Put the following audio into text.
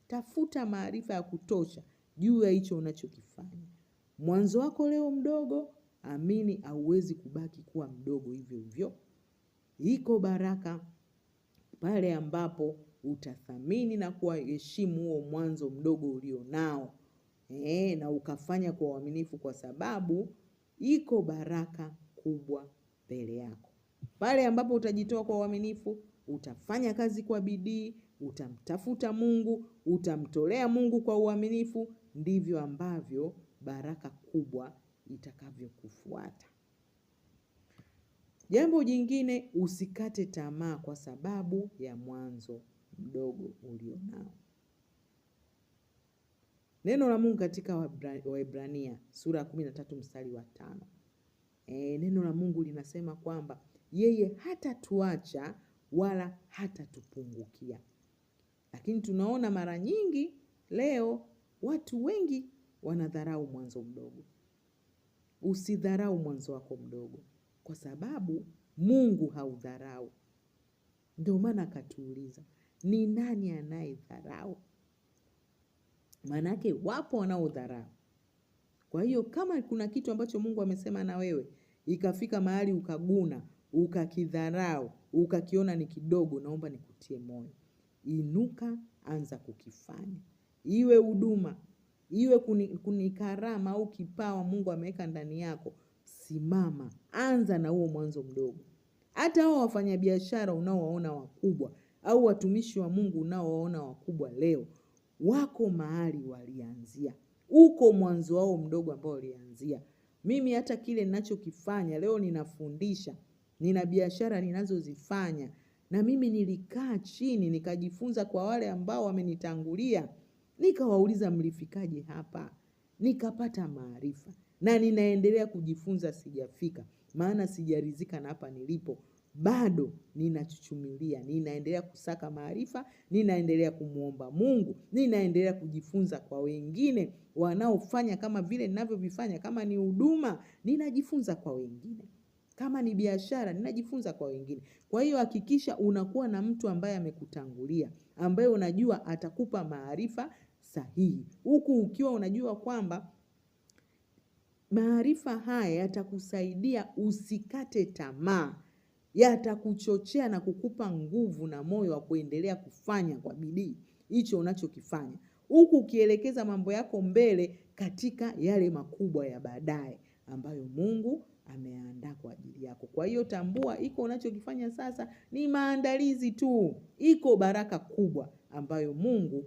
Tafuta maarifa ya kutosha juu ya hicho unachokifanya. Mwanzo wako leo mdogo, amini hauwezi kubaki kuwa mdogo hivyo hivyo. Iko baraka pale ambapo utathamini na kuheshimu huo mwanzo mdogo ulionao, na ukafanya kwa uaminifu, kwa sababu iko baraka kubwa mbele yako. Pale ambapo utajitoa kwa uaminifu, utafanya kazi kwa bidii, utamtafuta Mungu, utamtolea Mungu kwa uaminifu, ndivyo ambavyo baraka kubwa itakavyokufuata. Jambo jingine, usikate tamaa kwa sababu ya mwanzo mdogo ulionao. Neno la Mungu katika Waebrania sura ya 13 mstari wa 5. Neno la Mungu linasema kwamba yeye hatatuacha wala hatatupungukia. Lakini tunaona mara nyingi leo watu wengi wanadharau mwanzo mdogo. Usidharau mwanzo wako mdogo, kwa sababu Mungu haudharau. Ndio maana akatuuliza, ni nani anayedharau? Maanake wapo wanaodharau. Kwa hiyo kama kuna kitu ambacho Mungu amesema na wewe, ikafika mahali ukaguna, ukakidharau, ukakiona ni kidogo, naomba nikutie moyo. Inuka, anza kukifanya. Iwe huduma, iwe kuni karama au kipawa Mungu ameweka ndani yako, simama, anza na huo mwanzo mdogo. Hata hao wafanyabiashara unaowaona wakubwa au watumishi wa Mungu unaowaona wakubwa leo, wako mahali walianzia. Uko mwanzo wao mdogo ambao walianzia. Mimi hata kile ninachokifanya leo, ninafundisha, nina biashara ninazozifanya, na mimi nilikaa chini nikajifunza kwa wale ambao wamenitangulia, nikawauliza mlifikaje hapa, nikapata maarifa na ninaendelea kujifunza, sijafika, maana sijaridhika na hapa nilipo. Bado ninachuchumilia, ninaendelea kusaka maarifa, ninaendelea kumwomba Mungu, ninaendelea kujifunza kwa wengine wanaofanya kama vile ninavyovifanya. Kama ni huduma, ninajifunza kwa wengine. Kama ni biashara, ninajifunza kwa wengine. Kwa hiyo hakikisha unakuwa na mtu ambaye amekutangulia, ambaye unajua atakupa maarifa sahihi, huku ukiwa unajua kwamba maarifa haya yatakusaidia usikate tamaa, yatakuchochea na kukupa nguvu na moyo wa kuendelea kufanya kwa bidii hicho unachokifanya, huku ukielekeza mambo yako mbele katika yale makubwa ya baadaye ambayo Mungu ameandaa kwa ajili yako. Kwa hiyo tambua, iko unachokifanya sasa ni maandalizi tu, iko baraka kubwa ambayo Mungu